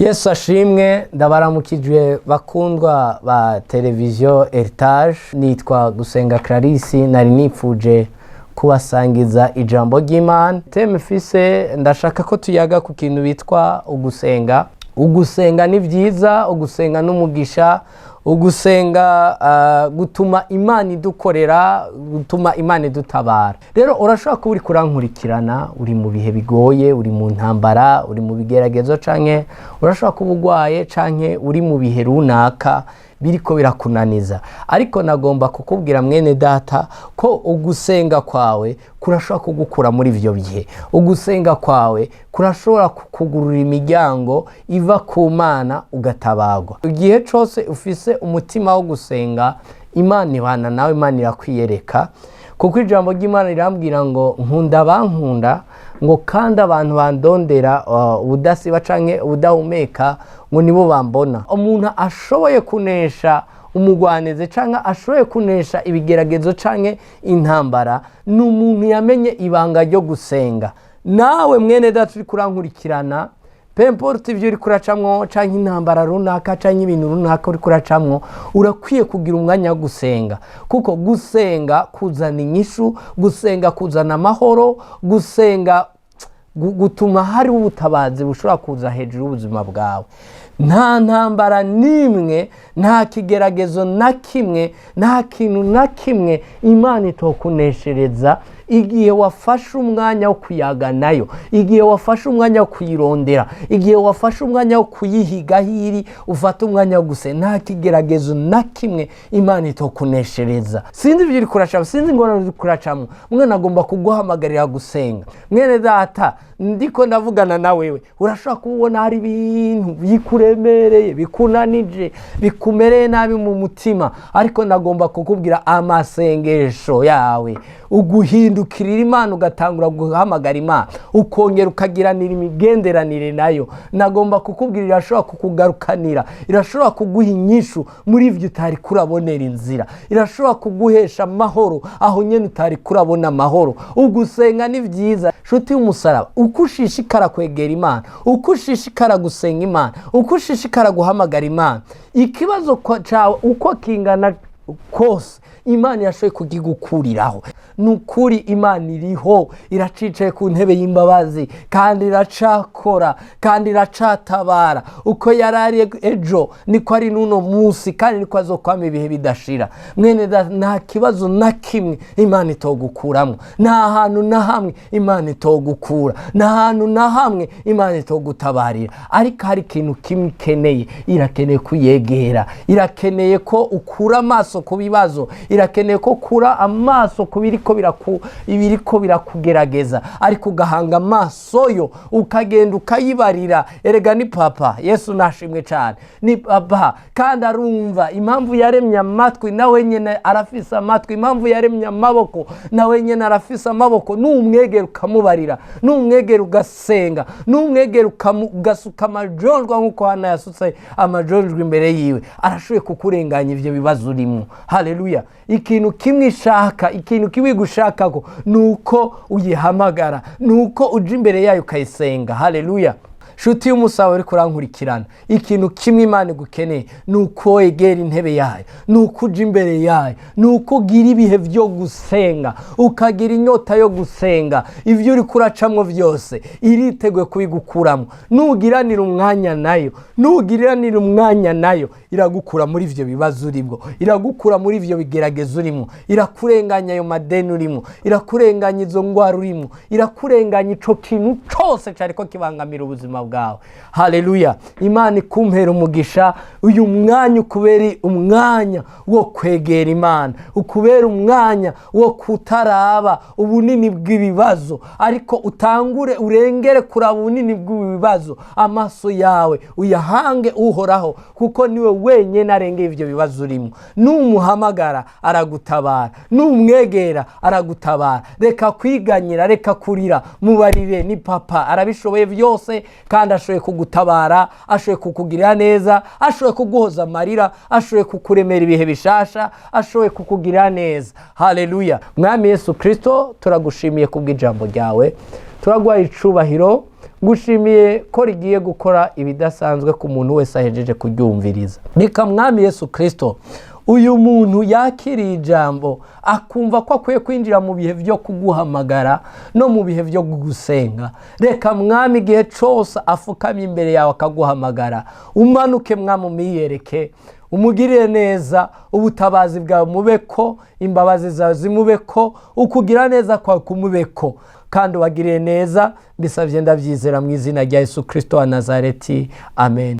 Yesu ashimwe. Ndabaramukijwe bakundwa ba televiziyo Heritage. Nitwa Gusenga Clarisse. Nari nipfuje kubasangiza ijambo ry'Imana. Thème mfise, ndashaka ko tuyaga ku kintu bitwa ugusenga. Ugusenga ni byiza, ugusenga n'umugisha, ugusenga gutuma Imana idukorera, gutuma Imana idutabara. Rero urashobora kuba uri kurankurikirana, uri mu bihe bigoye, uri mu ntambara, uri mu bigeragezo, canke urashobora kuba urwaye, canke uri mu bihe runaka biriko birakunaniza. Ariko nagomba kukubwira, mwene data, ko ugusenga kwawe kurashobora kugukura muri ivyo bihe. Ugusenga kwawe kurashobora kukugurura imiryango iva ku Mana, ugatabagwa. Igihe cose ufise umutima wo gusenga, Imana ibana nawe, Imana irakwiyereka, kuko ijambo ry'Imana rirambwira ngo: "Nkunda bankunda," ngo "kandi abantu bandondera ubudasiba canke ubudahumeka," ngo "nibo bambona." Umuntu ashoboye kunesha umugwaneze canke ashoboye kunesha ibigeragezo canke intambara ni umuntu yamenye ibanga ryo gusenga. Nawe mwene data uri kurankurikirana, peu importe ibyo uri kuracamwo, canke intambara runaka, canke ibintu runaka uri kuracamwo, urakwiye kugira umwanya wo gusenga, kuko gusenga kuzana inyishu, gusenga kuzana amahoro, gusenga gutuma hariho ubutabazi bushobora kuza hejuru y'ubuzima bwawe. Nta ntambara n'imwe, nta kigeragezo na kimwe, nta kintu na kimwe Imana itokuneshereza igihe wafashe umwanya wo kuyaga nayo, igihe wafashe umwanya wo kuyirondera, igihe wafashe umwanya wo kuyihiga aho iri, ufata umwanya wo gusenga. Nta kigeragezo na kimwe Imana itokuneshereza. Sinzi ibyo uri kuracamo, sinzi ingorane uri kuracamo. Mwana agomba kuguhamagarira gusenga. Mwene data ndiko ndavugana na wewe, urashobora kubona hari ibintu bikuremereye, bikunanije, bikumereye nabi mu mutima, ariko nagomba kukubwira: amasengesho yawe, uguhindukirira Imana, ugatangura guhamagara Imana, ukongera ukagiranira imigenderanire nayo, nagomba kukubwira irashobora kukugarukanira, irashobora kuguha inyishu muri ibyo utari kurabonera inzira, irashobora kuguhesha amahoro aho nyine utari kurabona amahoro. Ugusenga ni byiza, nshuti y'umusaraba. Uko ushishikara kwegera Imana, uko ushishikara gusenga Imana, uko ushishikara guhamagara Imana, ikibazo cyawe uko kingana kose, Imana irashoboye kugigukuriraho. Ni ukuri, Imana iriho, iracicaye ku ntebe y'imbabazi, kandi iracakora, kandi iracatabara. Uko yari ari ejo niko ari n'uno munsi, kandi niko azokwama ibihe bidashira. Mwene data, nta kibazo na kimwe Imana itogukuramo, nta hantu na hamwe Imana itogukura, nta hantu na hamwe Imana itogutabarira. Ariko hari ikintu kimwe ikeneye: irakeneye kuyegera, irakeneye ko ukura amaso ku bibazo, irakeneye ko ukura amaso ku ibiriko birakugerageza, ariko ugahanga amaso yo, ukagenda ukayibarira. Erega ni papa. Yesu nashimwe cyane. Ni papa kandi arumva. Impamvu yaremye amatwi, nawe nyine arafise amatwi. Impamvu yaremye amaboko, nawe nyine arafise amaboko. Numwegera ukamubarira, numwegera ugasenga, numwegera ugasuka amajonjwa nk'uko Hana yasutse amajonjwa imbere yiwe, arashoboye kukurenganya ivyo bibazo urimo. Haleluya! Ikintu kimwe ishaka, ikintu kimwe igushakako, ni uko uyihamagara, ni uko uja imbere yayo ukayisenga. Haleluya! Shuti y'umusaba uri kurankurikirana, ikintu kimwe Imana igukeneye ni uko wegera intebe yayo, ni uko uja imbere yayo, ni uko ugira ibihe byo gusenga, ukagira inyota yo gusenga. Ibyo uri kuracamwo byose iriteguye kubigukuramo. Nugiranira umwanya nayo, nugiranira umwanya nayo, iragukura muri ibyo bibazo urimo, iragukura muri ibyo bigeragezo urimo, irakurenganya ayo madeni urimo, irakurenganya izo ndwara urimo, irakurenganya ico kintu cose cariko kibangamira ubuzima bwawe. Haleluya! Imana ikumpera umugisha. Uyu mwanya ukubera umwanya wo kwegera Imana, ukubera umwanya wo kutaraba ubunini bw'ibibazo, ariko utangure urengere kuraba ubunini bw'ibibazo, amaso yawe uyahange Uhoraho, kuko niwe wenyine arengeye ibyo bibazo urimo. Numuhamagara aragutabara, numwegera aragutabara. Reka kwiganyira, reka kurira, mubarire. Ni papa, arabishoboye byose, kandi ashoboye kugutabara, ashoboye kukugirira neza, ashoboye kuguhoza amarira, ashoboye kukuremera ibihe bishasha, ashoboye kukugirira neza. Haleluya! Mwami Yesu Kirisito, turagushimiye kubw'ijambo ryawe, turaguha icubahiro. Ngushimiye ko rigiye gukora ibidasanzwe ku muntu wese ahejeje kuryumviriza. Reka, Mwami Yesu Kirisito, uyu muntu yakiriye ijambo akumva ko akwiye kwinjira mu bihe byo kuguhamagara no mu bihe byo gusenga. Reka, Mwami, igihe cyose afukamye imbere yawe akaguhamagara, umanuke, Mwami, umwiyereke, umugirire neza. Ubutabazi bwawe mube ko, imbabazi zawe zimube ko, ukugira neza kwawe kumube ko, kandi ubagiriye neza. Mbisabye ndabyizera mu izina rya Yesu Kirisito wa Nazareti, amen.